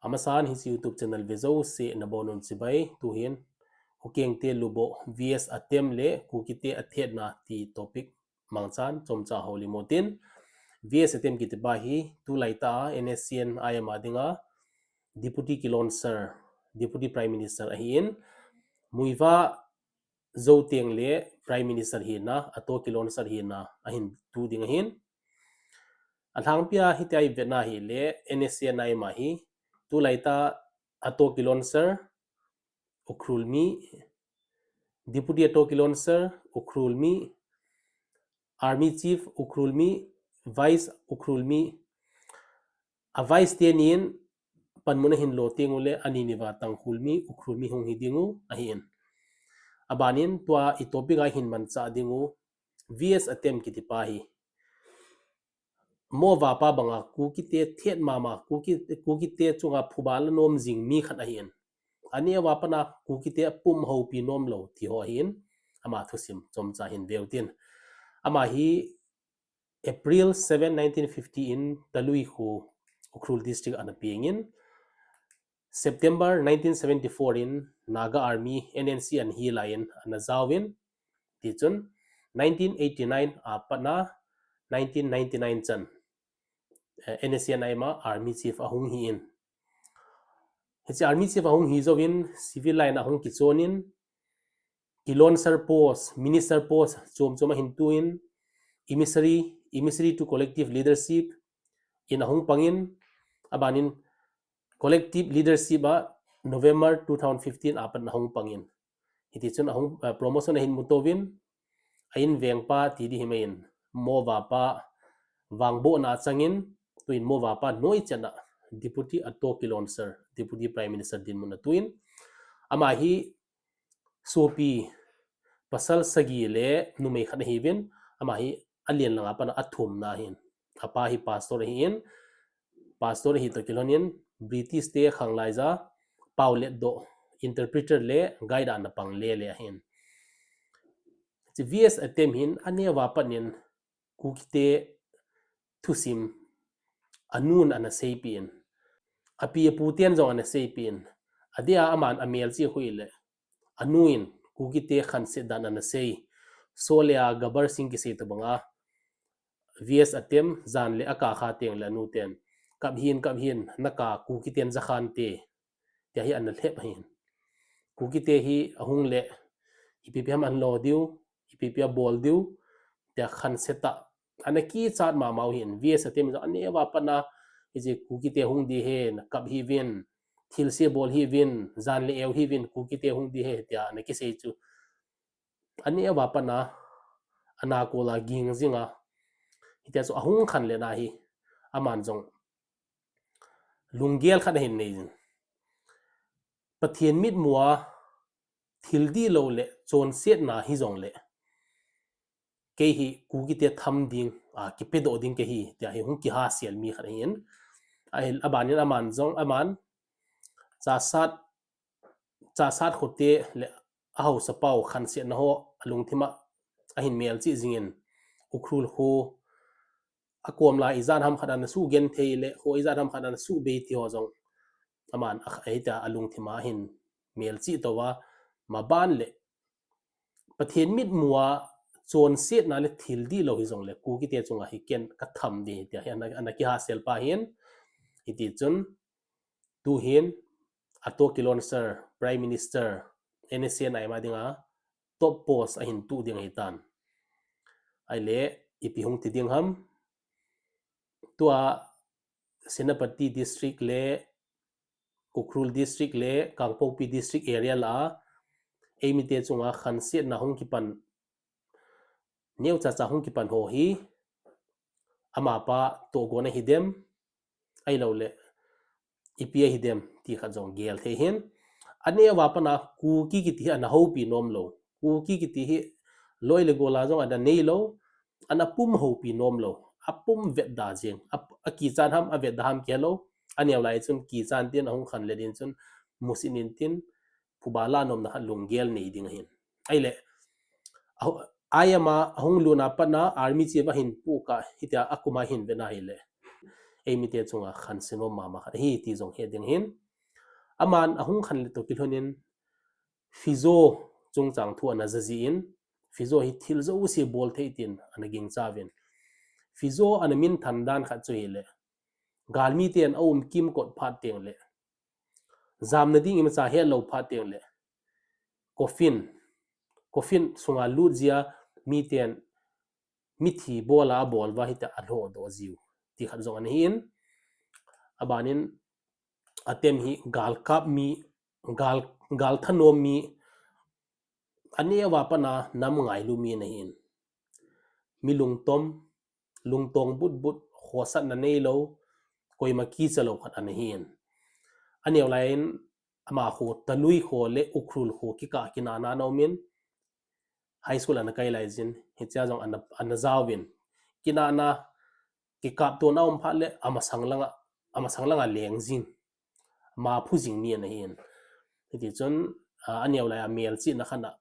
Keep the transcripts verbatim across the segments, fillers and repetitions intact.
Amasan hiche YouTube channel ve jouse nabonun chibai, tuhin Ukengte luboh, V S atem le Kukite athetna ti topic mangchan chomcha houlim utin. V S atem kitipa hi tulaitah a N S C N I M a dinga Deputy Kilonser, Deputy Prime Minister ahin, Muivah jou teng le Prime Minister hina, Ato Kilonser hina ahin tu ding ahin. Alhangpia hitia ivetna hile N S C N I M a hi tulaitah Ato Kilonser, Ukhrul mi, Deputy Ato Kilonser, Ukhrul mi, Army Chief, Ukhrul mi, Vice, Ukhrul mi, a Vice teni in panmun ahin lo teng ule anini uva Tangkhul mi, Ukhrul mi hung hi dingu ahin. Abanin tua i topic a hin manchah dingu, V S atem kitipa hi Mo vapa banga Kukite thet mama, Kuki, Kukite chunga phuba la nom jing mi khat ahin. Aneo a pat a Kukite apum houpi nomlou ti ho ahin. Ama thusim chomcha hin veu tin. Ama hi April seven, nineteen fifty in Talui kho, Ukhrul District ana pengin, September nineteen seventy-four in Naga Army, N N C, ana hilai in ana jaovin, tichun nineteen eighty-nine a pat a nineteen ninety-nine chan, eh, N S C N I M a Army Chief ahung hi in. Hiche Army Chief ahung hi jouvin civil line ahung kichonin, Kilonser post, Minister post chom chom ahin tuin, emissary, emissary to collective leadership in ahung pangin, abanin collective leadership a November two thousand fifteen a pat ahung pangin. Hitichun ahung, eh, promotion ahin mu touvin, a invengpa ti ding himai in, Mo vapa vangbohna achangin, tuin Mo vapa noi chan a Deputy Ato Kilonser, Deputy Prime Minister dinmun a tuin. Ama hi sopi pasal sagi le numei khat ahiuvin, ama hi alen langa pat a athumna ahin. Apa hi pastor ahin, pastor ahi toh kilhonin, British te khanglai ja, pao letdoh, interpreter le guide a ana pang lele ahin. Hiche V S atem hin, aneo a pat in, Kukite thusim, anun ana seipeh in. Api apu ten jong ana seipeh in. Adeh a aman amelchih khu ile, anu in Kukite khanset dan ana sei. Sholay a Gabbar Singh kisei tobanga, V S atem, jan le akah kha teng le anu ten, kap hih in, kap hih in, nakah Kukiten jakhan te, tia hi ana lhep ahin. Kukite hi ahung le, ipi ipi ham ana lo diu, ipi ipi abol diu, tia khanset a ana kichat mama u ahin. V S atem jong aneo a pat a, hiche Kukite hung ding ahi, nakap hih uvin, thilse bol hih uvin, jan le eu hih uvin, Kukite hung ding ahi, tia ana kisei chu. Aneo a pat a, ana kol a ging jing a. Hitia chu ahung khan le na hi, aman jong lunggel khat ahin nei jin. Pathen mitmu a thil dihlou le chonsetna hijongle, kei hi Kukite tham ding, a, kipedoh ding kei hi, tia hi hung kihasel mi khat ahin. Ahi, abanin aman jong, aman, Chahsat, Chahsat khote le ahaosa pau khansetna ho alungthim a ahin melchih jingin, Ukhrul kho, akom lai ijat ham khat ana sugenthei le, kho ijat ham khat ana subei ti ho jong, aman a, ahitia alungthim a ahin melchih tou a, maban le, Pathen mitmu a chonsetna le thil dihlou hijongle, Kukite chunga hi ken katham ding ahi, tia hi ana, ana kihasel pa ahin. Hitichun, tuhin, Ato Kilonser, Prime Minister, N S C N I M a dinga, top post ahin tu ding ahitan. Ahile, ipi hung ti ding ham. Tua, Senapati District le, Ukhrul District le, Kangpokpi District area la, eimite chunga khansetna hung kipan, neocha cha hung kipan ho hi, amapa tohgon ahidem, ahiloule, ipi ahidem, ti khat jong gel thei ahin. Aneo a pat a Kuki kiti hi ana houpi nomlou. Kuki kiti hi loi le gol a jong ana neilou, ana pum houpi nomlou. Apum vetda jeng, a, akichat ham, avetda ham kihelou. Aneo lai chun kichat in tin ahung khan le din chun musit in tin phuba la nomna khat lunggel nei ding ahin. Ahile, a, I M a ahung lutna pat a Army Chief ahin puh kah, hitia akum a hin vetna hile, eimite chunga khanse nom mama khat ahi ti jong he ding ahin. Aman ahung khan le toh kilhonin Fijo chungchang thu ana jaji in, Fijo hi thil jouse bol thei tin ana gingchauvin. Fijo ana minthan dan khat chu hile, galmiten aum kimkot phat teng le, jamna ding imacha helou phat teng le, coffin, coffin sunga lut jia miten mithi bola abol uva hitia alhodoh jiu ti khat jong ana hin. Abanin atem hi galkap mi, gal, gal thanom mi, aneo a pat a nam ngailu mi ana hin. Mi lungtom, lungtong butbut, khosatna neilou, koima kichalou khat ana hin. Aneo laiyin ama kho, Talui kho le Ukhrul kho kikah kinahna ana umin, high school ana kai laijin, hichea jong ana, ana jaovin. Kinahna, kikaptona aum phat le, amasang langa, amasang langa leng jing, maphu jing mi ana hin. Hitichun, a, aneo laiya melchihna khat a,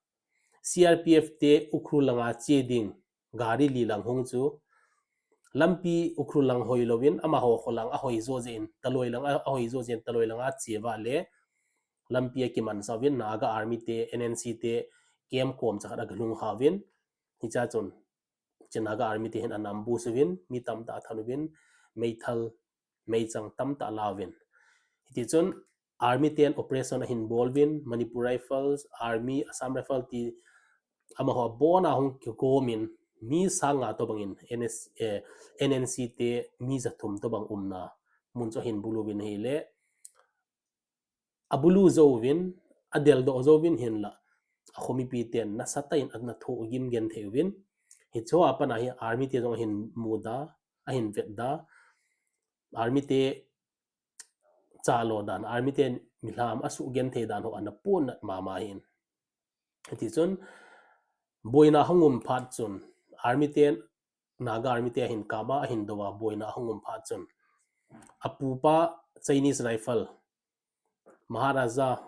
C R P F te Ukhrul langa che ding gari li lang hung chu, lampi Ukhrul lang hoilouvin, amaho kho lang ahoi jo jeh in, Talui lang a, ahoi jo jeh in, Talui langa che uva le, lampi a kimansauvin, Naga Army te, N N C te, camp komcha khat a galhung khauvin, hichea chun, hiche Naga Army te hin ana ambush uvin, mi tamtah athat uvin, meithal, meichang tamtah alauvin. Hitichun, Army ten operation ahin bol uvin, Manipur Rifles, Army, Assam Rifle ti amaho abona hung kigomin, mi sang nga tobangin, N S, eh, N N C te mi jathum tobang umna mun chu ahin bulu uvin ahile, abulu jouvin, adeldoh jouvin hinla, akho mipiten nasatah in ana thohgim genthei uvin. Hichea pat a hi Army te jong ahin muda, ahin vetda, Army te chalo dan, Army ten milham asuh genthei dan ho ana punnat mama hin. Hitichun, boina ahung um phat chun, Army ten, Naga Army te ahin kap a, ahin douva, boina ahung um phat chun, apupa Chinese Rifle, Maharaja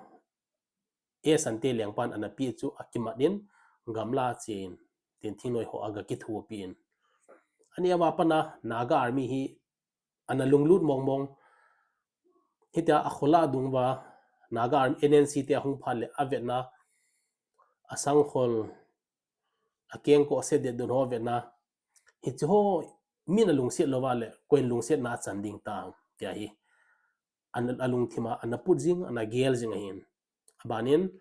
S Sante lengpan ana peh chu akimat in, gamla achen, tin thingnoi ho aga kithopi in. Aneo a pat a Naga Army hi ana lunglut mongmong. Hitia akholah dung uva, Naga Army, N N C te ahung phat le avetna, asangkhol, akengkoh asedet dun ho avetna, hicheho min alungset louva le, koin lungsetna achan ding tam, tia hi ana, alungthima ana put jing, ana gel jing ahin. Abanin,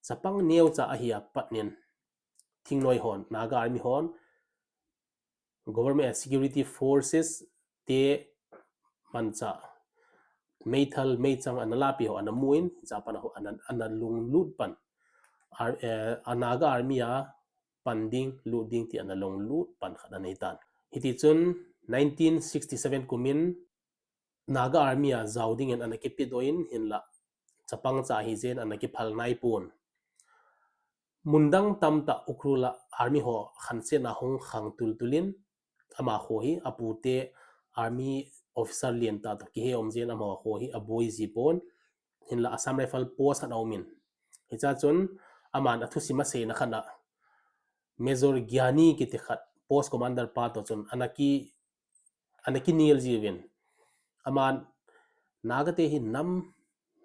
chapang neocha ahia patnin, thingnoi hon, Naga Army hon, Government and Security Forces te manchah, meithal, meichang ana lahpeh ho ana mun, hichea pat a ho ana, ana lunglut pan, Ar-, eh, a Naga Army a pan ding, lut ding ti ana lunglut pan khat anei tan. Hitichun nineteen sixty-seven kumin Naga Army a jao dingin ana kipedoh in hinla, chapangcha ahijeh in ana kiphal naipon. Mundang tamtah Ukhrul a Army ho khansetna hung khang tultul in, ama kho hi apute Army officer lentah toh kihe um jeh in ama kho hi aboi jipon, hinla Assam Rifle post khat aumin. Hichea chun aman athusim aseina khat a Major Gyani kiti khat post commander pa toh chun ana ki, ana kinel jiuvin. Aman, Naga te hi nam,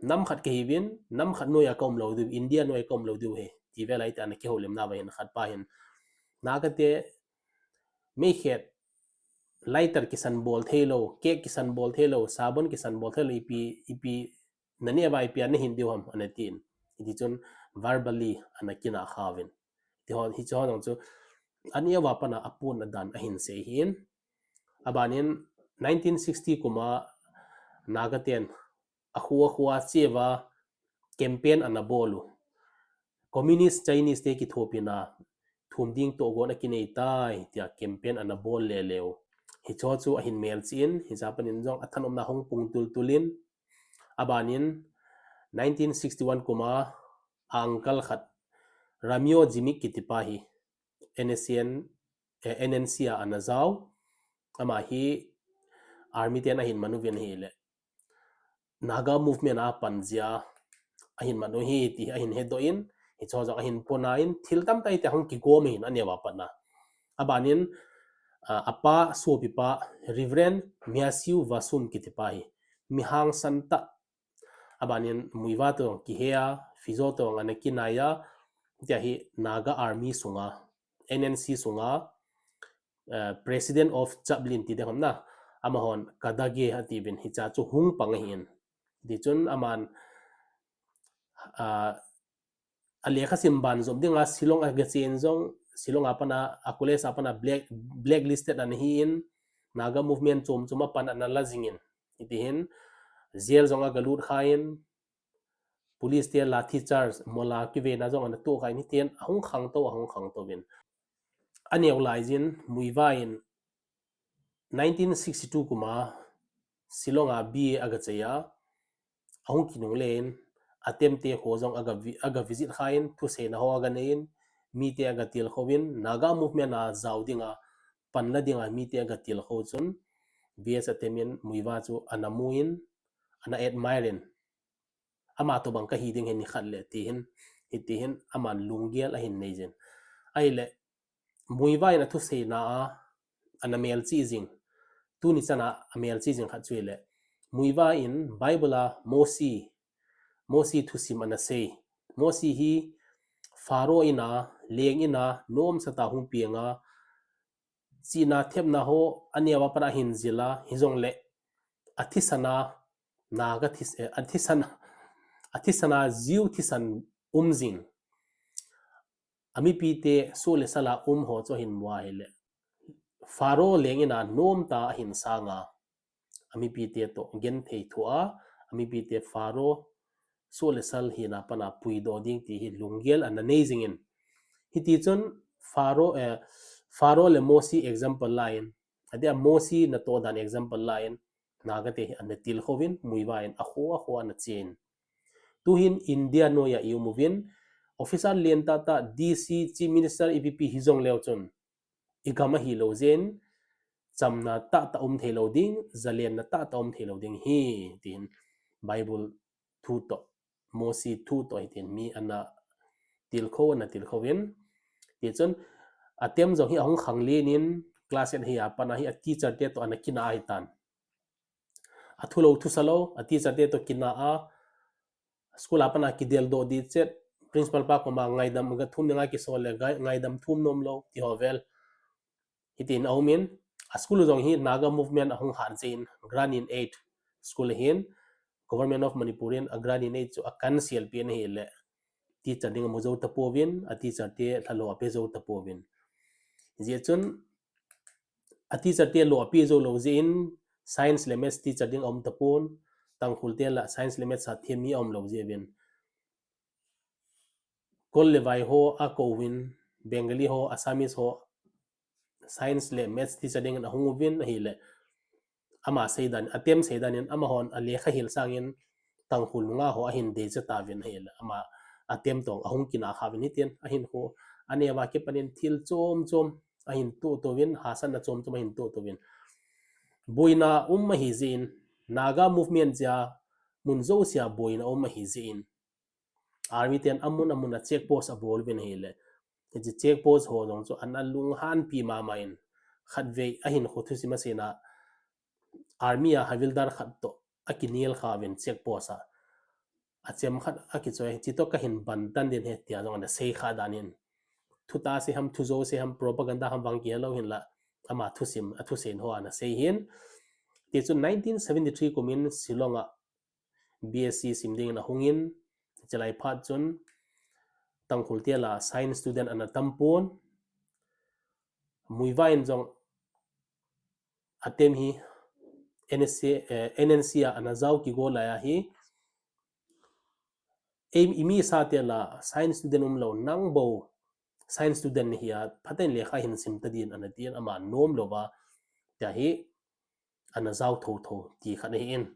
nam khat kahiuvin, nam khat noiya kaum lou diu, India noiya kaum lou diu ahi, ti vel a hiti ana kihoulimna uva hin khat pa hin, Naga te meikhet, lighter kisan bol theilou, cake kisan bol theilou, sabon kisan bol theilou, ipi, ipi naneh uva ipi a nahin diu ham, ana tin. Hitichun verbally ana kinah khauvin. Hitiho, hicheho jong chu aneo a pat a aponna dan ahin sei ahin. Abanin nineteen sixty kuma Naga ten akho akho a che uva campaign ana bol u. Communist Chinese te kithopina, thum ding tohgon akinei tai, tia campaign ana bol lele u. Hicheho chu ahin melchih in, hichea panin jong athanopna hung pung tultul in, abanin nineteen sixty-one kuma a uncle khat, Ramio Jimik kiti pa hi, N S C N, eh, N N C a ana jao, ama hi army ten ahin man uvin ahile, Naga movement a pan jeh a ahin man u ahi ti ahin hedoh in, hicheho jong ahin ponna in, thil tamtah hiti ahung kigom ahin aneo a pat a. Abanin, a, apa sopipa Reverend Miasiu Vasum kitipa hi mi hangsan tah, abanin Muivah toh kihea, Fijo toh ana kinaiya, tia hi Naga Army sunga, N N C sunga, uh, President of Chaplain ti ding ham na, amahon Kadage atiuvin, hicha chu hung pang ahin. Tichun aman, uh, alekha sim ban jom dinga Shillong agachen jong, Shillong apana, a college apana black, blacklisted ana hin, Naga movement chom chom apan ana la jingin. Hitihin, jail jong agalut khan, police te lathi charge, mola kivena jong ana toh khan, hitihin, ahung khangtou, ahung khangtouvin. Aneo laijin, Muivah in, nineteen sixty-two kuma Shillong a B A agacheiya, ahung kinung len, atem te ho jong aga, aga visit khan, thuseina ho aganeiyin, mite agatilkhouvin, Naga movement a jao dinga, panla dinga mite agatilkhou chun, V S atemin Muivah chu ana muin, ana admire in, ama tobang kahi ding hi nikhat le tihin, hitihin aman lunggel ahin neijin. Ahile, Muivah in athuseina a, ana melchih jing. Tuni chana amelchih jing khat chu hile, Muivah in Bible a Mosi, Mosi thusim ana sei. Mosi hi Pharaoh ina, leng ina, nomsatah hung penga, chihna thepna ho, aneo a pat ahin jila, hijongle, athisana, Naga this-, eh, athisana, athisana Jew thisan um jing. Amipite soh le sala um ho chu ahin mu ahile, Pharaoh leng ina nomtah ahin sanga, amipite toh genthei thoa, amipite Pharaoh soh le sal hina pana puidoh ding ti hi lunggel ana nei jingin. Hitichun Pharaoh, eh, Pharaoh le Mosi example lain, adia Mosi natoh dan example lain, Nagate hi ana tilkhouvin, Muivah in akho, akho ana chen. Tuhin India noiya i um uvin, officer lentah tah, D C, Chief Minister, ipi pi hijongleu chun, igam ahilou jeh in, chamna tahtah um theilou ding, jalenna tahtah um theilou ding hi, tin Bible thu toh, Mosi thu toh hitin mi ana tilkhou, ana tilkhouvin. Tichun, atem jong hi ahung khanglen in, class eight hi apana hi a teacher te toh ana kina ahitan. Athulou thusalou, a teacher te toh kina a, school apana kideldoh ding chet, principal pa koma ngaidam gathum dinga kisol le, ngai-, ngaidam thum nomlou, ti ho vel. Hitin aumin, a school jong hi Naga movement ahung hat jeh in, grant in aid school ahin, Government of Manipur in a grant in aid chu a cancel pen ahile, teacher ding amu jou tapouvin, a teacher te lhalou ape jou tapouvin. Hijeh chun, a teacher te lou ape joulou jeh in, science le maths teacher ding aum tapon, Tangkhul te lah science le maths a them mi aumlou jeh uvin, Kol le Vai ho akouvin, Bengali ho, Assamese ho, science le maths teacher dingin ahung uvin ahile, ama seidan, atem seidan in amahon alekha hil sangin Tangkhul nungah ho ahin deicha tauvin ahile, ama atem toh ahung kina khauvin hitin, ahinkho aneo a kipanin thil chom chom ahin tohtouvin, hahsatna chom chom ahin tohtouvin. Boina um ahijeh in, Naga movement jeh a mun jousea boina um ahijeh in, army ten amun amun a check post abol uvin ahile, hiche check post ho jong chu ana lunghanpi mama in, khatvei ahinkho thusim aseina, army a havildar khat toh akinel khauvin check post a, achemkhat akichoi, hiche toh kahin bantan ding ahi tia jong ana seikha danin, thutah sei ham, thujou sei ham, propaganda ham vang kihelou hinla, ama thusim, athuseina ho ana sei hin. Tichun nineteen seventy-three kumin Shillong a B S C sim dingin ahungin, chulai phat chun Tangkhul te lah a science student ana tampon, Muivah in jong atem hi N S C, eh, N N C a ana jao kigo laiya hi, ei, imi sa te lah a science student umlou, nang bou science student nahia, phaten lekha hin sim tadin ana tin, ama nomlouva, tia hi ana jao thotho ti khat ahin.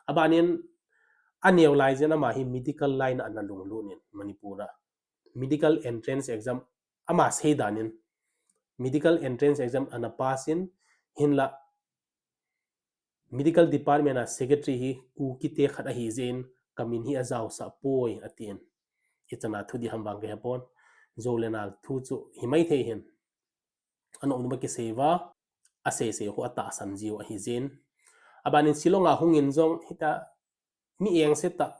Abanin, aneo lai jeh in ama hi medical line a ana lunglut in, Manipur a medical entrance exam, ama seidan in, medical entrance exam ana pass in, hinlah medical department a secretary hi Kuki te khat ahijeh in, kamin hi ajaosah poi atin. Ichan a thu dih ham vang kahepon, jou le nal thu chu himaithei hin, ana umna kiseiuva. aseisei ho atahsan jiu ahi jin. Abanin Shillong a hungin jong hita mi engse tah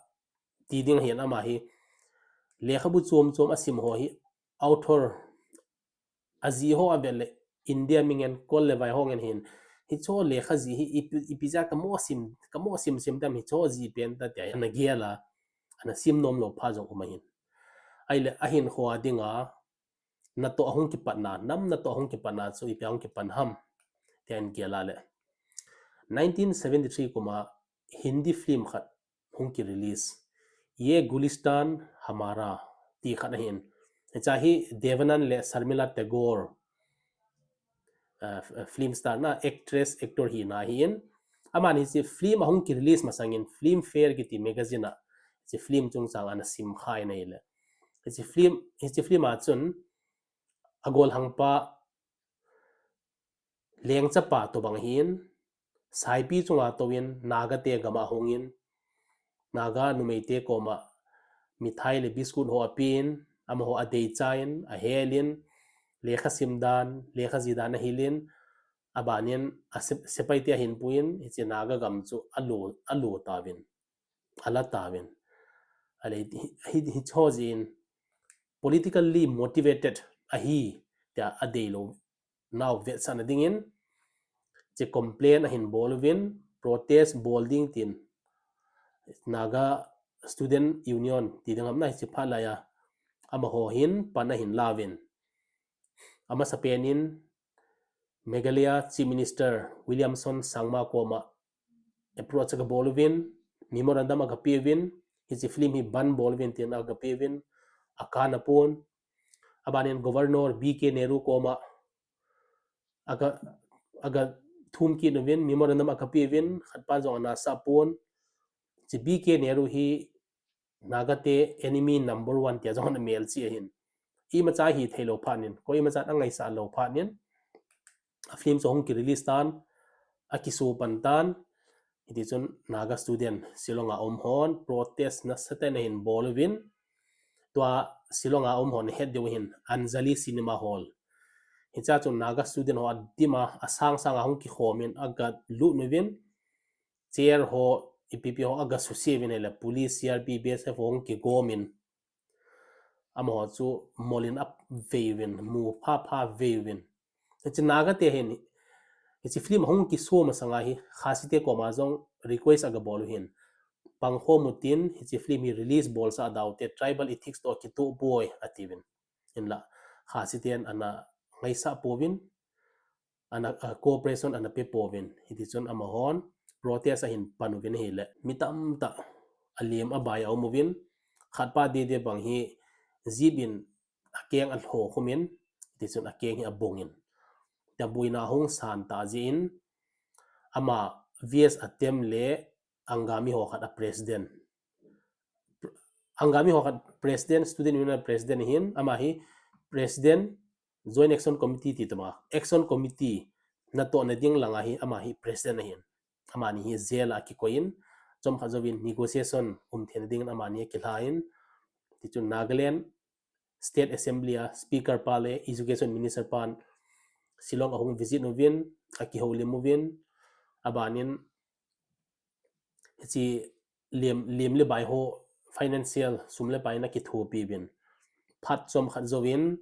ti ding ahin ama hi lekhabu chom chom asim ho hi author aji ho avel le India mi ngen kol le vai ho ngen hin hicho lekha ji hi ipi, ipi ja kamo sim, kamo sim sim tam hicho ji pen ta tia ana gel a ana sim nom lou pha jong um ahin. Ahile ahin ho a dinga natoh ahung kipatna, nam natoh ahung kipatna chu ipi ahung kipan ham tia in gel a le nineteen seventy-three kum a Hindi film khat hung ki release, Ye Gulistan Hamara ti khat ahin. Hicha hi Devanand le Sharmila Tagore, uh, film star na, actress, actor hina ahin. Aman hiche film ahung ki release masangin Filmfare kiti magazine a hiche film chungchang ana sim kha in ahile hiche film, hiche film a chun agolhang pa lengchapa tobang ahin, saipi chunga touvin Naga te gam a ahungin, Naga numeite koma mithai le biscuit ho apen, amaho adeicha in, ahelin, lekha sim dan, lekha ji dan ahilin, abanin a sep-, sepai te ahin puin, hiche Naga gam chu alo, alo tauvin, ala tauvin. Ale hi, hi, hicho jin politically motivated ahi tia adeilou nau vetsahna dingin hiche complain ahin bol uvin, protest bol ding tin Naga Student Union ti ding ham na hiche phat laiya amaho hin pan ahin lauvin. Amasapen in Meghalaya Chief Minister Williamson Sangma koma approach aga bol uvin, memorandum aga pe uvin, hiche film hi ban bol uvin tin aga pe uvin, akana pon. Abanin Governor B K Nehru koma aga, aga thum kit uvin, memorandum aga pe uvin, khatpa jong ana sah pon. Hiche B K Nehru hi Naga te enemy number one tia jong ana melchih ahin. Imacha hi theilou phat in, koimacha angaisah lou phat in, a film chu ahung ki release tan, akiso pan tan, hiti chun Naga student Shillong a um hon protest nasatah in ahin bol uvin, tua Shillong a um hon het diu hin Anjali Cinema Hall. Hicha chun Naga student ho adim a, asang sang a hung kikhom in aga lut uvin, chair ho, ipi pi ho aga suse uvin ahile police, C R P, B S F ho hung kigom in, amaho chu molin avei uvin, mu pha pha vei uvin. Hiche Naga te hin hiche film ahung kiso masanga hi Khasi te koma jong request aga bol u hin, pangkhom utin hiche film hi release bolsah daute, tribal ethics toh kitoh poi atiuvin. Hinla Khasi ten ana ngaisah pouvin, ana, a, cooperation ana pe pouvin. Hiti chun amahon protest ahin pan uvin ahile mi tamtah alem abai aum uvin, khatpa dede bang hi jeep in akeng alho khum in, hiti chun akeng hi abong in, tia boina ahung san tah jeh in, ama V S Atem le Angami ho khat a president, Angami ho khat president, student union president ahin, ama hi president, Joint Action Committee ti tuma, Action Committee natohna ding langa hi ama hi president ahin. Amani hi jail a akikoi in, chomkhat jouvin negotiation um theina dingin amani akilha in, tichun Nagaland State Assembly a Speaker pa le Education Minister pan Shillong ahung visit uvin, akihoulim uvin, abanin hiche lem, lem le bai ho financial sum le pai in akithopi uvin. Phat chomkhat jouvin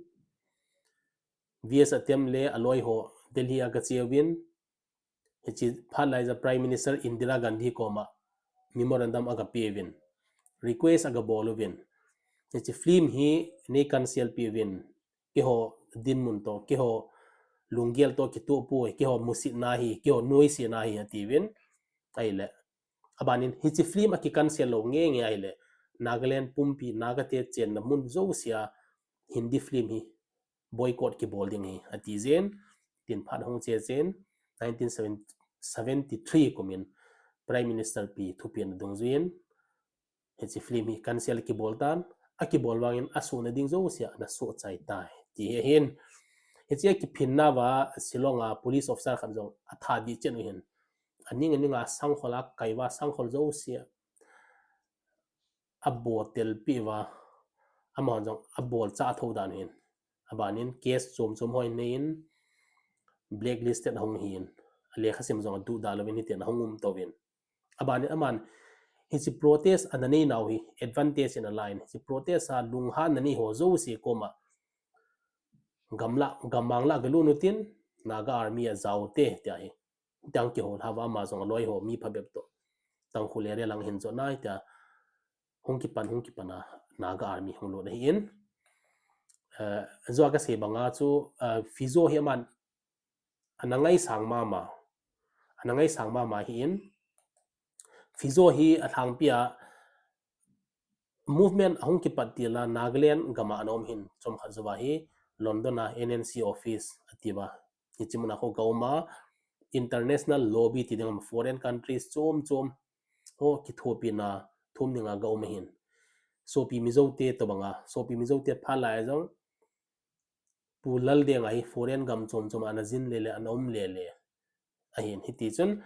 V S Atem le aloi ho Delhi aga che uvin, hiche phat lai a Prime Minister Indira Gandhi koma memorandum aga pe uvin, request aga bol uvin, hiche film hi nei cancel pi uvin, keiho dinmun toh, keiho lunggel toh kitoh poi, keiho musitna ahi, keiho noisena ahi atiuvin. Ahile abanin hiche film aki cancel lou nge nge ahile Nagaland pumpi, Naga te chenna mun jousea Hindi film hi boycott kibol ding ahi ati jin, tin phat hung che chen, nineteen seventy-three kumin Prime Minister pi thupina dungjuiyin hiche film hi cancel kibol tan, akibol vangin asohna ding jousea ana soh chai tai ti ahin. Hiche akiphinna uva Shillong a police officer khat jong atha dih chen u ahin, aning aning a sangkhol a kai uva sangkhol jousea abol tel peh uva, amahon jong abol chah thou dan u ahin. Abanin case chom chom ho anei in, blacklisted ahung hin, alekhasim jong aduhda louvin hitihin ahung um touvin. Abanin aman hiche protest ana neinau hi advantage in alan, hiche protest a lunghan ana nei ho jouse koma gamla, gammang la galut utin, Naga Army a jaote tia hi. Tiang kihou lhauva ama jong aloi ho mi phabep toh, Tangkhul area lang hin jotna tia hung kipan, hung kipan a Naga Army hung lut ahin. Eh, jua kasei banga chu, eh, Fijo hi aman ana ngaisang mama, ana ngaisang mama ahin. Fijo hi alhangpia movement ahung kipat tila Nagaland gama ana um hin, chomkhat jouva hi London a N N C office atiuva, hiche muna kho gauma, international lobby ti ding, foreign countries chom chom ho kithopina thum dinga gaum ahin. Sopi Mijote tobanga, Sopi Mijote phat laiya jong Pu Laldenga hi foreign gam chom chom ana jin lele, ana um lele ahin. Hitichun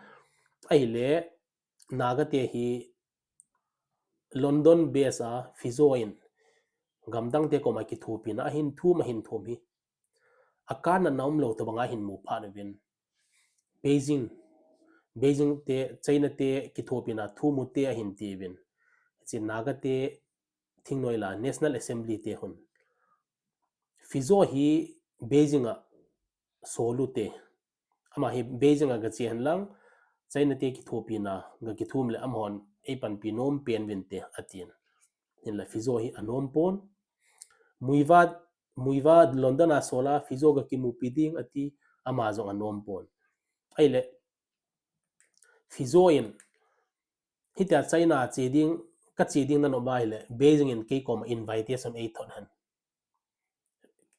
ahile Nagate hi London base a Fijo in gamdangte koma kithopina ahin thum, ahin thum hi akanna umlou tobanga hin mu phat uvin, Beijing, Beijing te, China te kithopina thum ute ahin tiuvin. Hiche Nagate thingnoi la National Assembly te hon Fijo hi Beijing a sol ute, ama hi Beijing a gache henlang, China te kithopina gakithum le amahon eipanpi nom pen uvinte atin. Hinla Fijo hi anom pon. Muivah, Muivah London a sol a Fijo gakimupi ding ati, ama jong anom pon. Ahile Fijo in hitia China che ding, kache ding nanop uva ahile Beijing in kei koma invitation eithot hen,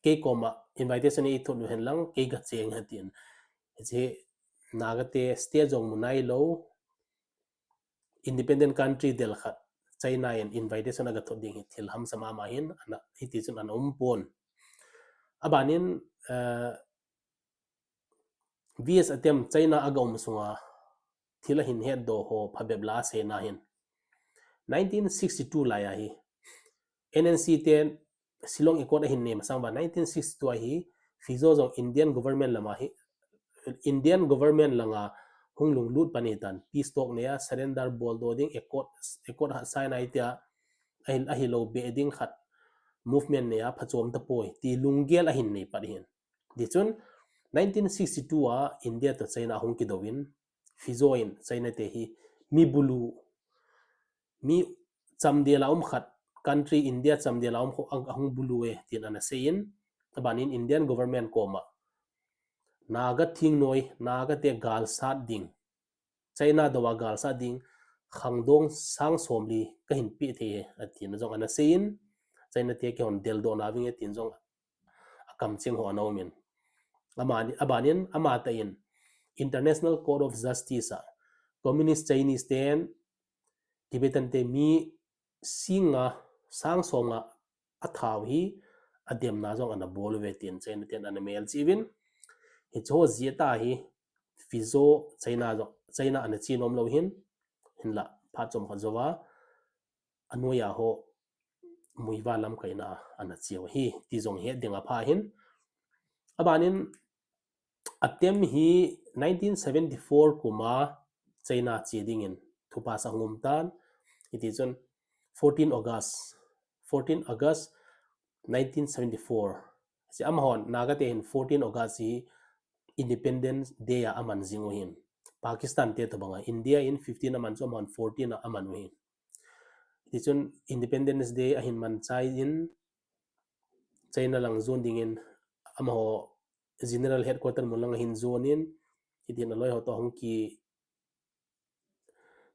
kei koma invitation eithot u henlang kei gache inge atin. Hiche Nagate state jong mu nailou, independent country del khat China in invitation agathot ding hi thil hamsa mama hin, ana, hitichun ana um pon. Abanin, eh, V S atem China agaum sunga thil ahin hetdoh ho phabep la aseina hin, nineteen sixty-two laiya hi N N C ten Shillong Accord ahin nei masang uva nineteen sixty-two a hi Fijo jong Indian government lama hi, Indian government langa hung lunglut pan ahitan, peace talk neiya surrender boldoh ding, accord, accord ha sign ahi tia, ahi, ahilou beh ding khat movement neiya phachom tapoi ti lunggel ahin nei pat ahin. Tichun nineteen sixty-two a India toh China ahung kidouvin, Fijo in China te hi mi bulu, mi chamdel a um khat, country India chamdel a um khat ahung bulu e tin ana seiyin, abanin Indian government koma Naga thingnoi, Nagate galsat ding, China douva galsat ding khangdong sang somli kahin peh thei e atina jong ana seiyin, China te kihon deldoh nauvinge tin jong akamcheng ho ana umin. Amani, abanin amatah in International Court of Justice a Communist Chinese ten Tibetan te mi singa sang somnga athau hi ademna jong ana bol uve tin China ten ana melchih uvin. Hicheho jeh a hi Fijo China jong, China ana che nomlou hin, hinla phat chomkhat jouva anoiya ho Muivah lamkaina ana cheu ahi ti jong het ding apha hin. Abanin attempt hi nineteen seventy-four kuma China che dingin thupha sa hung um tan. Hitichun fourteen August, fourteen August nineteen seventy-four, hiche amahon Naga te hin fourteen August hi Independence Day a aman jing u hin, Pakistan te tobanga India in fifteen aman chu amahon fourteen a aman u hin. Tichun Independence Day ahin man chaiyin, China lang jon dingin amaho General Headquarter mun lang ahin jonin, hitin aloi ho toh ahung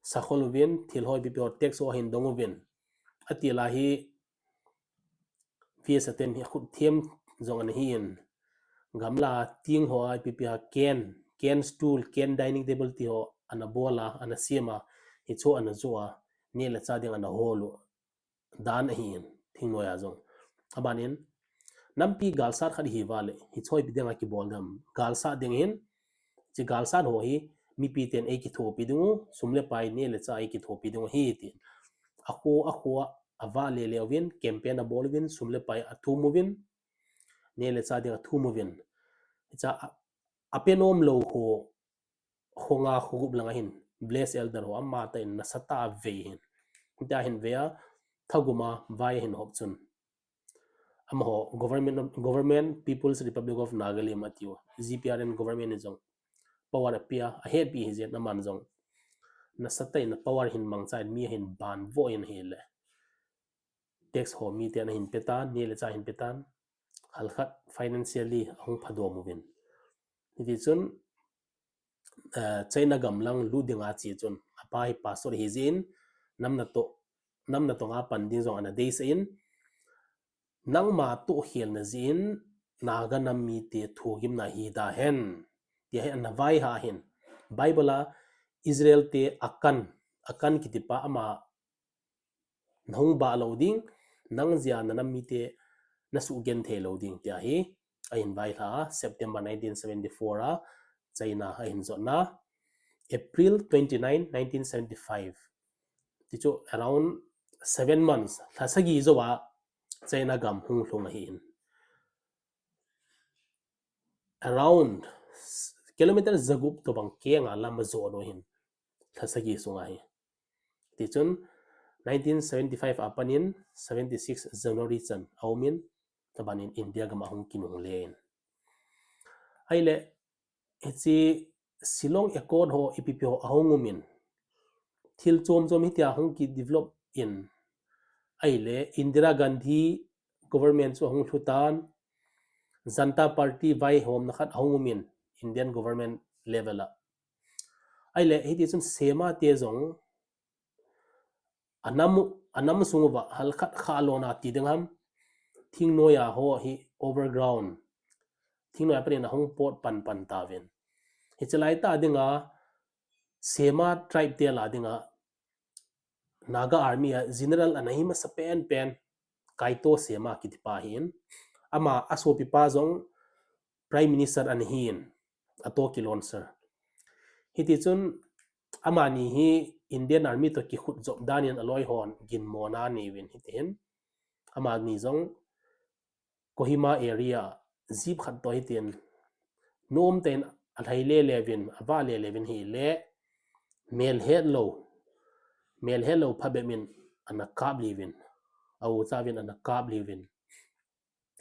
kisakhol uvin, thil ho ipi ipi ho tax ho ahin dong uvin. Atila hi V S atem hi akhut them jong ana hin, gamla ting ho a ipi ipi a ken, ken stool, ken dining table ti ho ana bol a, ana sem a, hicheho ana joh a, neh le chah ding ana hol u dan ahin, thingnoiya jong. Abanin nampi galsat khat ihiuva le hicheho ipi dinga kibol dem, galsat ding ahin, hiche galsat ho hi mipi ten eikithopi ding u, sum le pai, neh le chah eikithopi ding u ahi tin, akho akho a avah lele uvin, campaign abol uvin, sum le pai athum uvin, neh le chah ding athum uvin. Hichea apenom lou ho, khonga khogup langa hin, Blessed Elder ho, amatah in nasatah a vei hin. Tia hin vei a, thagum a vai hin hop chun. Amaho, government, government, People's Republic of Nagalim atiu, G P R N government in jong power apia, ahetpi hijeh in aman jong nasatah in power hin mangcha in mi ahin banvo in ahile. Tax ho miten ahin petan, neh le chah ahin petan. Halkhat financially ahung phadom uvin. Hiti chun, eh, China gam lang lut dinga che chun, apa hi pastor hijeh in, nam natoh, nam natong a pan ding jong ana deisah in, nangma tohkhelna jeh in, Naga nam mite thugimna hi da hen, tia hi ana vaihah hin. Bible a Israel te Akan, Akan kitipa ama nahung bah lou ding, nang jeh a nanam mite nasugenthei lou ding, tia hi ahin vailhah a, September nineteen seventy-four a China ahin jotna, April twenty-nine, nineteen seventy-five. Tichu around seven months, lha sagi jou a China gam hung lhung ahin. Around kilometer jagup tobang kenga lam ajoh doh hin, lha sagi sunga hi. Tichun nineteen seventy-five a panin seventy-six January chan aumin, abanin India gam ahung kinungle in. Ahile, hiche Shillong Accord ho, ipi ipi ho ahung umin, thil chom chom hitia hung kidevelop in. Ahile, Indira Gandhi government chu ahung lhutan, Janata Party vaihomna khat ahung umin, Indian government level a. Ahile, hitichun Sema te jong, anam, anam sung uva halkhat khalona ti ding ham, thingnoiya ho hi overground, thingnoiya panin ahung pot pan pan tauvin. Hiche laitah dinga, Sema tribe te lah dinga, Naga Army a general ana hi masa penpen, Kaito Sema kitipa ahin. Ama asopipa jong Prime Minister ana hin, Ato Kilonser. Hitichun amani hi Indian Army toh kikhut jop danin aloi hon ginmona aneiyuvin hitihin. Amani jong Kohima area jeep khat toh hitin, nomtah in alhai lele uvin, avah lele uvin ahile, melhetlou, melhetlou phabep in ana kap liuvin, aucha uvin ana kap liuvin.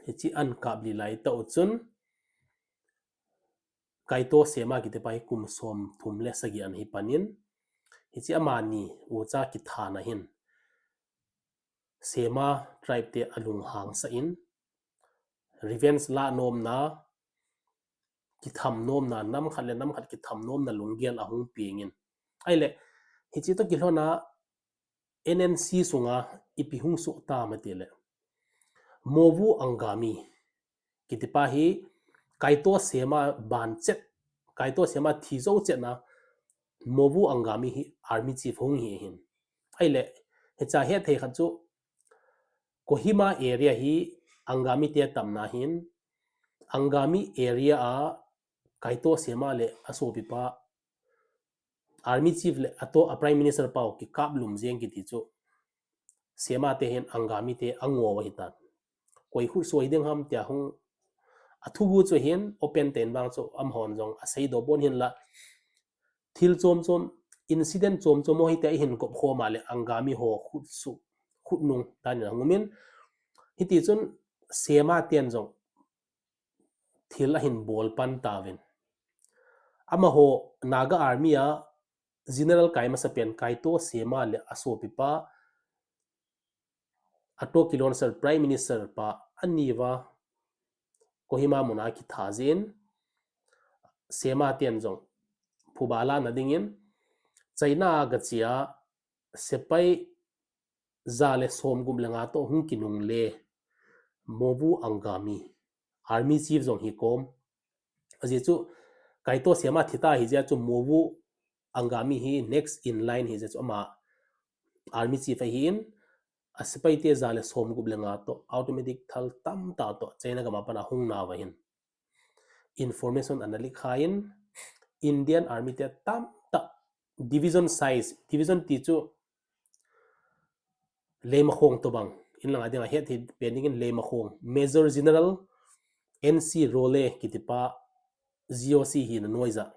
Hiche ana kap li laitah u chun, Kaito Sema kitipa hi kum somthum le sagi ana hi panin, hiche amani ucha kithana hin, Sema tribe te alunghang sah in, revenge lah nomna, kitham nomna, nam khat le nam khat kitham nomna lunggel ahung pengin. Ahile, hiche toh kilhona N N C sunga ipi hung soh tam atile, Mouvu Angami kitipa hi Kaito Sema ban chet, Kaito Sema thi jou chetna, Mouvu Angami hi army chief hung hi ahin. Ahile, hichea hetthei khat chu, Kohima area hi Angami te tamna ahin, Angami area a Kaito Sema le asopipa, army chief le atoh a Prime Minister pau kikap lum jeng kiti chu, Sema te hin Angami te ango u ahitan. Koi khut soi ding ham tia hung athugu chu hin open tah in vang chu amahon jong aseidoh pon hinla, thil chom chom, incident chom chom ho hitia ihin kop khom a le Angami ho khut su, khut nung danin ahung umin. Hitichun Sema ten jong thil ahin bol pan tauvin. Amaho Naga Army a general kai masapen Kaito Sema le asopipa, Ato Kilonser Prime Minister pa, aniuva Kohima muna kitha jin, Sema ten jong phuba lana dingin China a gache a sepai ja le somgup le nga toh hung kinungle, Mouvu Angami, army chief jong hikom. Ajeh chu Kaito Sema thita ahijeh chun Mouvu Angami hi next in line ahijeh chun ama army chief ahin, asepai te ja le somgup le nga toh automatic thal tamtah toh China gam a pat ahung nauva hin, information ana leak khan, Indian Army te tamtah, division size, division ti chu Leimakhong tobang, in langa dinga hetthei pen dingin Leimakhong, Major General N C Rolle kitipa G O C hi na noija.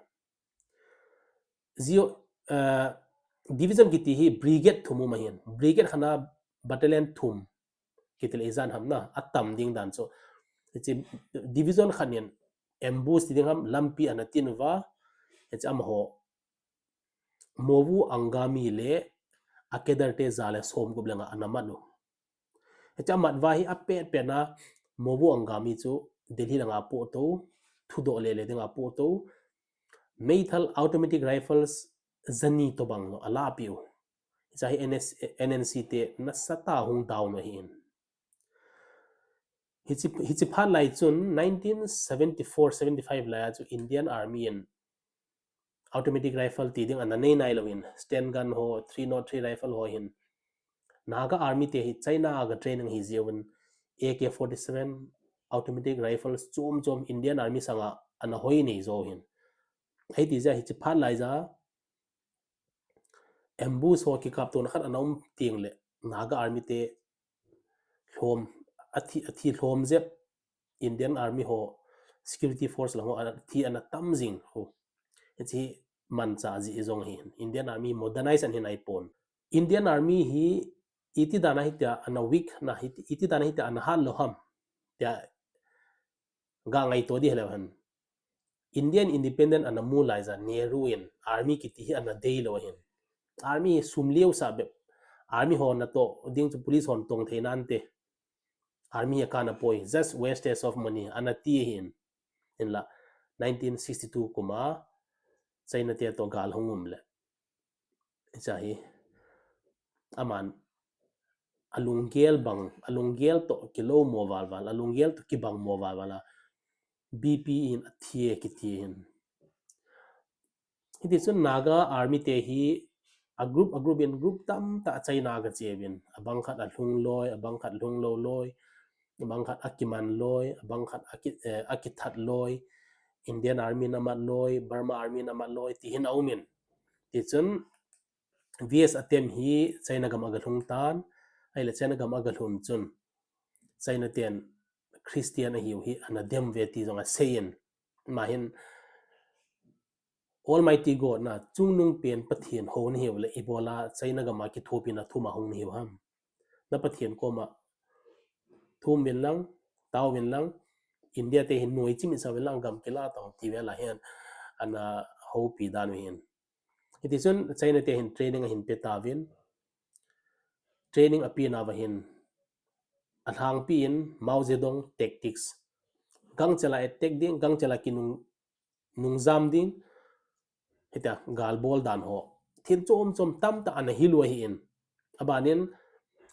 G O, uh, division kiti hi brigade thum um ahin. Brigade khat na battalion thum kiti le ijat ham na, atam ding dan chu. Hiche division khat nin ambush ti ding ham, lampi ana tin uva. Hiche amaho Mhovu Angami le a cadre te ja le somgup le nga ana mat u. Hiche amat uva hi apet pet na Mhovu Angami chu Delhi langa apoh to, thudoh le le dinga apoh to. Meithal automatic rifles jani tobang lo alahpeh u. Hiche hi N S, N N C te nasatah a hung down u ahin. Hiche, hiche phat lai chun nineteen seventy-four seventy-five lai a chu Indian Army in automatic rifle ti ding ana nei nai louvin, Sten gun ho, three nought three rifle ho hin. Naga Army te hi China a ga training hi jeh uvin, A K forty-seven, automatic rifles chom chom Indian Army sanga ana hoi nei jo hin. Hiti jeh a hiche phat lai ja ambush ho kikap tona khat ana um teng le Naga Army te lhom, athi, athi lhom jep, Indian Army ho, security force lang ho, athi ana tam jing ho. Hiche manchah jeh jong ahin. Indian Army modernize ana hi nai pon. Indian Army hi iti dan a hitia ana weak na, iti, iti dan a hitia ana hat lou ham tia ga ngaito di hilou hen. Indian independent ana mu lai ja Nehru in Army kiti hi ana dei lou ahin. Army hi sum liau sa bep. Army ho natoh ding chu police hon tong thei nante. Army hi akana poi, just wastage of money, ana ti ahin. Hinla, nineteen sixty-two kum a China te toh gal hung um le, hiche hi aman alunggel bang, alunggel toh kilou mo val val, alunggel toh kibang mo val val a, B P in athi e kiti hin. Hiti chun Naga Army te hi a group, a group in group tamtah China a ga che uvin, abang khat alhung loi, abang khat lhung lou loi, abang khat akiman loi, abang khat aki, eh, akithat loi, Indian Army in amat loi, Burma Army in amat loi, ti hin aum in. Ti chun V S Atem hi China gam a ga lhung tan, ahile China gam a ga lhun chun China ten Christian ahiu hi ana dem uve ti jong asei in. Ama hin Almighty God na, chungnung pen Pathen hou nahiu le, ibola China gam a kithopi na thum a hung nahiu ham. Na Pathen koma thum uvin lang, tao uvin lang, India te hin noi chimit sa uvin lang, gam kila tao ti vel a hin ana houpi dan u hin. Hiti chun China te hin training ahin pe tauvin. Training ape nauva hin alhangpi in Mao Zedong tactics. Gangchel a attack ding, gangchel a kinung, nungjam ding. Hitia gal bol dan ho, thil chom chom tamtah ana hil u ahin. Abanin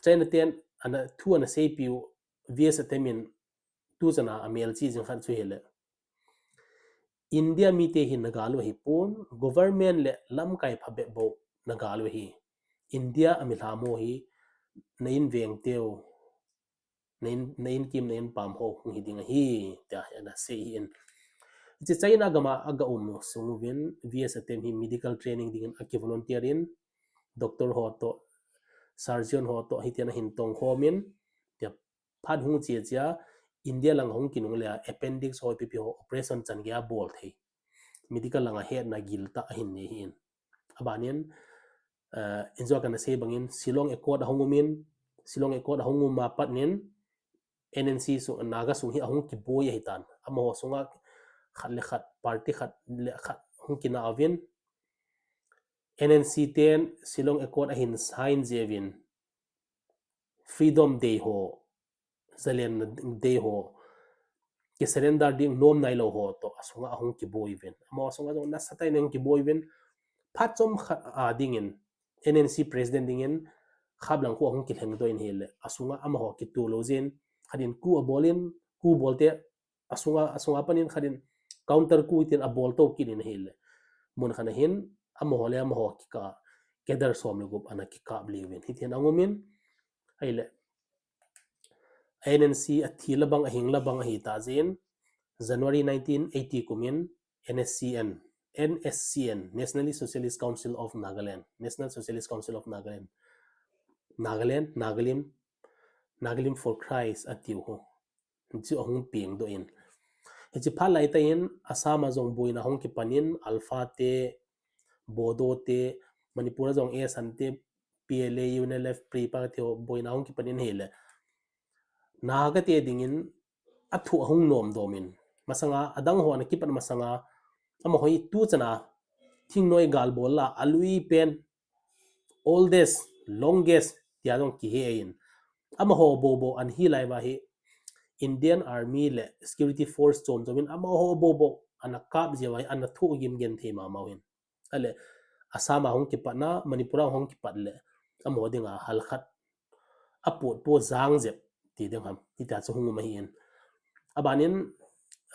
China ten ana thu ana seipiu V S Atem in tuchan a amelchih jing khat chu hile, India mite hi na gal u ahipon, government le lamkai phabep bou na gal u ahi. India a milham ho hi na inveng teu, na in, na inkim, na inpam ho hung hi ding ahi, tia ana sei ahin. Hiche China gam a aga um sung uvin, V S Atem hi medical training dingin aki volunteer in, doctor ho toh, surgeon ho toh, hitian ahin tongkhom in, tia phat hung che che a, India lang hung kinung le a, appendix ho, ipi ipi ho, operation chan gei a bol thei. Medical lang a hetna giltah ahin nei ahin. Abanin, eh, injo kana sei bangin, Shillong Accord ahung um in, Shillong Accord ahung um a pat nin, N N C sung, Naga sung hi ahung kiboi ahitan. Amaho sunga khat le khat, party khat le khat hung kina uvin, N N C ten Shillong Accord ahin sign jeh uvin, Freedom Day ho, Zalen Day ho, ki surrender ding nom nailou ho toh asunga ahung kiboi uvin. Amaho sunga jong nasatah in ahung kiboi uvin. Phat chomkhat a dingin N N C president dingin Khaplang khu ahung kilhengdoh in ahile, asunga amaho kitoh lou jeh in, khat in coup abol in, coup bol te, asunga, asunga panin khat in counter coup tin abol to kit in ahile, mun khat a hin amaho le amaho kikah, cadre som le gup ana kikap lih uvin, hitihin ahung um in, ahile, N N C athi la bang, ahing la bang ahitah jeh in, January nineteen eighty kum in N S C N, N S C N, Nationally Socialist Council of Nagaland, National Socialist Council of Nagaland, Nagaland, Nagalim, Nagalim for Christ atiu ho, chu ahung pengdoh in. Hiche phat lai tah in Assam a jong boina hung kipan in Alpha te, Bodo te, Manipur a jong Asan te, P L A, U N L F, PREPA te ho boina hung kipan in hile Naga te dingin athu ahung nom dom in. Masanga adang ho ana kipat masanga amaho hi tu chana thingnoi gal bol la alui pen oldest, longest tia jong kihe in. Amaho bobo ana hi lai va hi Indian Army le security force chom chom in amaho bobo ana kap jeh va hi ana thu gim gen thei mama hin. Ale Assam a hung kipat na, Manipur a hung kipat le amaho dinga hal khat aput pu jang jep ti ding ham. Hitia chu hung um ahi in. Abanin,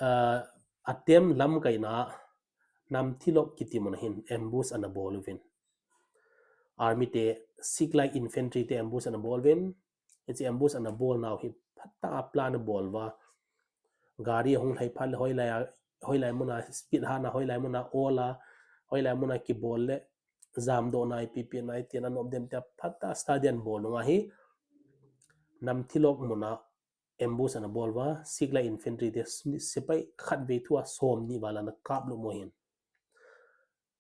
uh, attempt lamkaina Namthilok kiti mun a hin ambush ana bol uvin. Army te, Sikh Light Infantry te ambush ana bol uvin. Hiche ambush ana bol nau hi phatah a plan abol uva. Gari ahung lhai phat le hoilai a, hoilai mun a speed hana, hoilai mun a ola, hoilai mun a kibol le jamdoh nai, pipi nai, tin anom dem tia phatah a study ana bol nunga hi Namthilok mun a ambush ana bol uva, Sikh Light Infantry te sepai khatvei thua somni val ana kap lum u ahin.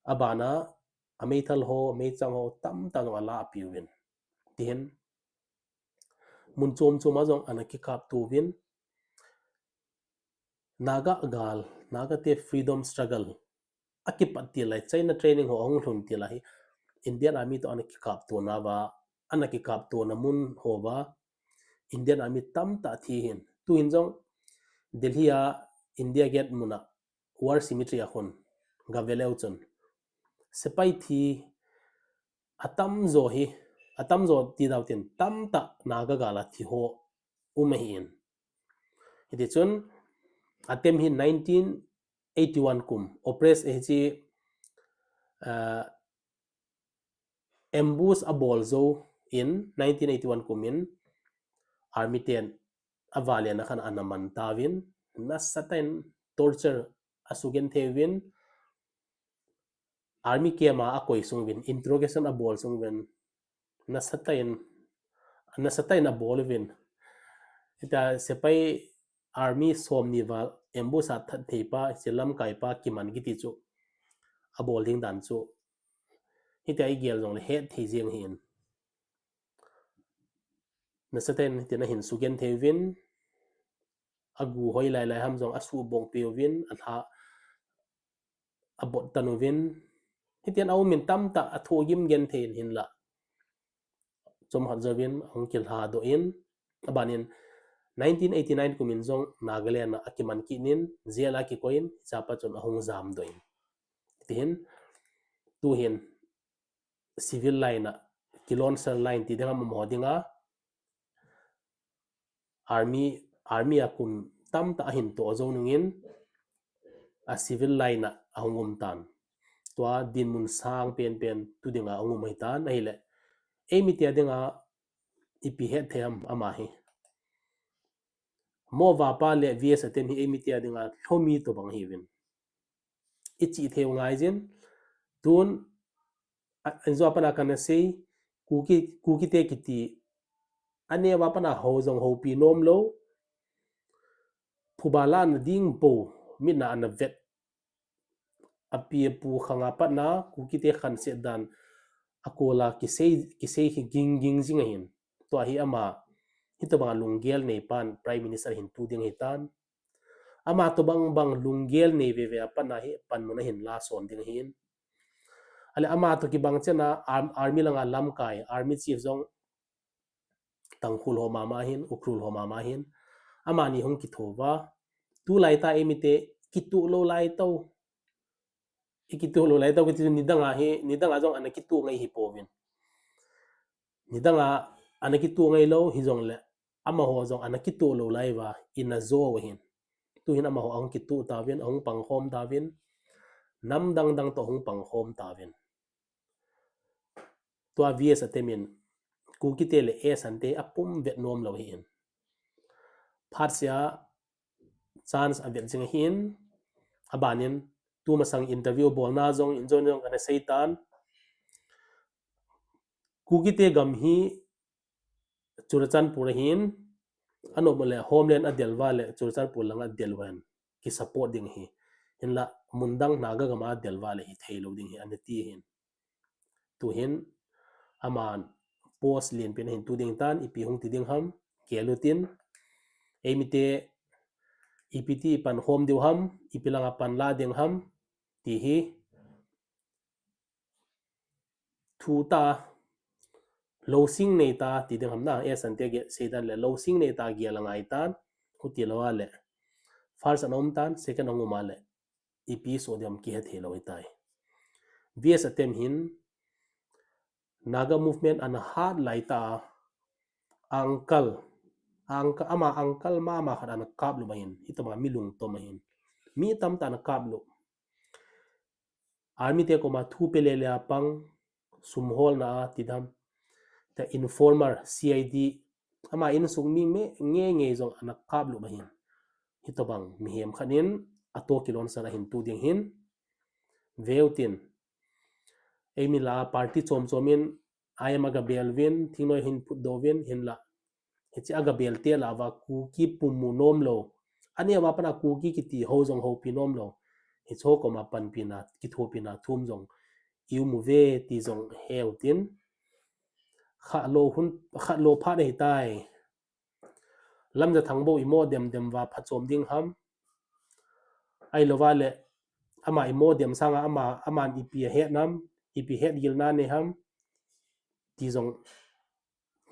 Abana, ameithal ho, ameichang ho, tamtah jong ala apiuvin. Tihin, mun chom chom a jong ana kikapto uvin. Naga gal, Naga te freedom struggle akipat til lai, China training ho ahung lhun til lai hi Indian Army to ana kikapto na va, ana kikapto na mun ho va, Indian Army tamtah thi hin. Tuhin jong Delhi a India Gate mun a War Cemetery a khun gave leu chun sepai thi atamjo hi, atamjo ti dau tin tamtah Naga gal a thi ho um ahi in. Hiti chun attempt hi nineteen eighty-one kum, operate hiche, uh, ambush abol jou in nineteen eighty-one kum in Army ten avalen a khan ana man tauvin, nasatah in torture asugenthei uvin, Army camp a akoi sung uvin, interrogation abol sung uvin, nasatah in, nasatah in abol uvin. Hitia sepai Army somni val ambush a that thei pa, hiche lamkai pa kiman kiti chu abol ding dan chu hitia igel jongle hetthei jeng ahi in. Nasatah in hitin ahin sugenthei uvin, agu hoilai lai ham jong asubongpi uvin, alha abot tan uvin, hitin aum in tamtah athu gim genthei in hinla chomkhat jouvin ahung kilhadoh in, abanin nineteen eighty-nine kum in jong Nagaland a akiman kit in, jail a kikoi in, hichapa chun ahung jamdoh in. Tihin, tuhin civil line a, kilonser line ti ding ham amaho dinga, army, army a kum tamtah ahin toh jou nungin, a civil line a ahung um tan. Tua dinmun sang penpen tu dinga ahung um ahitan, ahile eimite a dinga ipi hetthei ham ama hi. Mo vapa le V S Atem hi eimite a dinga lhomi tobang ahiuvin. Ichihthei u ngaijin, tun, a, anjo a pat a kana sei, Kuki, Kukite kiti, aneo a pat a hou jong houpi nomlou, phuba lana ding bou, mit a ana vet, api apu khang a pat a, Kukite khanset dan, akola kisei, kisei hi ging ging jing ahin. Tua hi ama, hitobang a lunggel neipan, Prime Minister hin tu ding ahitan. Ama tobang bang lunggel nei veve a pat a hi panmun ahin lason ding ahin. Ale ama toh kibang chen a arm-, army langa lamkai, army chief jong Tangkhul ho mama ahin, Ukhrul ho mama ahin. Amani hung kitho uva. Tulai tah eimite kituh lou lai tao. Ikituh lou lai tao kiti chu nidang a hi, nidang a jong ana kituh ngai hipouvin. Nidang a ana kituh ngailou hijongle amaho jong ana kituh lou lai uva, ina jou ahin. Tuhin amaho ahung kituh tauvin, ahung pangkhom tauvin, nam dang dang toh ahung pangkhom tauvin. Tua V S Atem in, Kukite le Asante apum vet nomlou ahin. Phatsea chance avet jing ahin, abanin, tumasang interview bolna jong, injong jong kana seitan. Kukite gam hi Churachandpur ahin, anop le Homeland adel uva le Churachandpur langa adel uva ahin. ki support ding hi. Hinla mundang Naga gam a del uva le hithei lou ding hi ana ti hin. Tuhin aman post lenpen ahin tu ding tan, ipi hung ti ding ham, gel utin, eimite ipi ti pan khom diu ham, ipi langa pan la ding ham, ti hi thu ta, losing nei ta ti ding ham na, e sante ge seidan le losing nei ta gel angai tan, khuti lou a le first ana um tan, second ana um a le ipi so diam kihe thei lou hitai. V S Atem hin Naga movement ana hat lai ta, uncle, uncle ama uncle mama khat ana kap lou ma hin, hitobang mi lungtom ahin, mi tamtah ana kap lou. Army te koma thu pe le le a pang, sum holna a ti dam, the informer, C I D, ama insung mi me nge nge jong ana kap lou ma hin, hitobang mihem khat in ato kilon sar ahin tu ding hin, veu tin, eimi la party chom chom in, I M a gabel uvin, thingnoi hin phutdoh uvin, hinla hiche a gabel te la uva Kuki pum mu nom lou, aneo a pat a Kuki kiti ho jong houpi nom lou, hicho koma panpina, kithopina thum jong i um uve ti jong heu tin, khat lou hun, khat lou phat ahitai. Lamjathang bou imo dem dem uva phachom ding ham, ahilou va le ama imo dem sanga ama, aman ipi ahet nam, ipi hetgilna nei ham, ti jong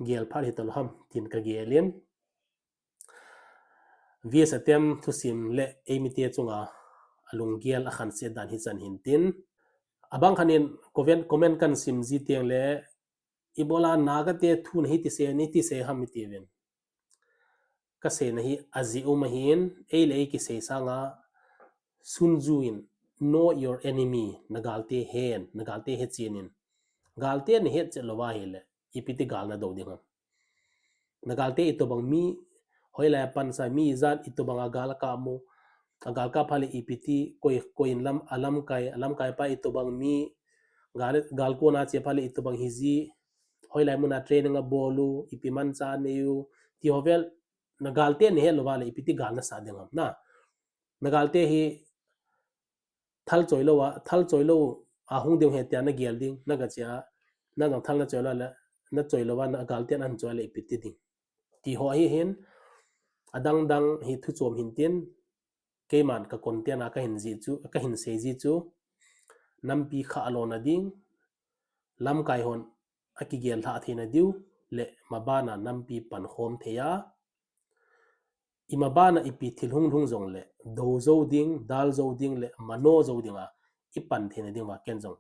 gel phat hitalou ham tin kagel in, V S Atem thusim le eimite chunga alunggel akhanset dan hichan hin tin, abang khat in comment, comment kan sim ji teng le, ibola Naga te thu nahi ti sei, nahi ti sei ham iti uvin. Kaseina hi ajeh um ahin, ei le ei kisei sanga, Sun Tzu in, know your enemy, nagalte hen, nagalte hechen in. Galte nahet chet lou va ahile ipi ti gal nadou ding ham? Nagalte itobang mi, hoilai a pansa mi ijat itobang a gal akap mu, agal kap phat le ipi ti, koi, koi in lam, alamkai, alamkai pa itobang mi, gal, gal kona che phat le itobang hiji, hoilai muna training abol u, ipi mancha anei u, ti ho vel, nagalte nahet lou va le ipi ti gal nasah ding ham na? Nagalte hi thal choi lou a, thal choi lou a hung ding ahi tia nagel ding, nagache a, najong thal nachoi lou le, nachoi lou va nagalte in ahin choi le ipi ti ding? Ti ho ahi hin, adang dang hi thu chom hin tin, keiman ka content a kahin ji chu, kahin sei ji chu, nampi kha alona ding, lamkai hon akigel lhah theina diu, le mabana nampi pankhom thei a, imabana ipi thil hung lhung jongle, dou jou ding, dal jou ding le mano jou dinga ipan theina diuva ken jong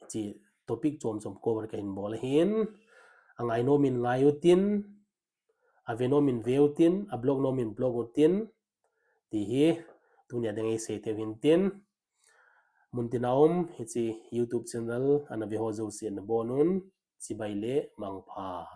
hiche topic chom chom cover kahin bol ahin, angai nom in ngai utin, ave nom in ve utin, a block nom in block utin, ti hi tunia ding eisei theiu hin tin, muntina um hiche YouTube channel ana ve ho jouse nabonun, chibai le mangpha.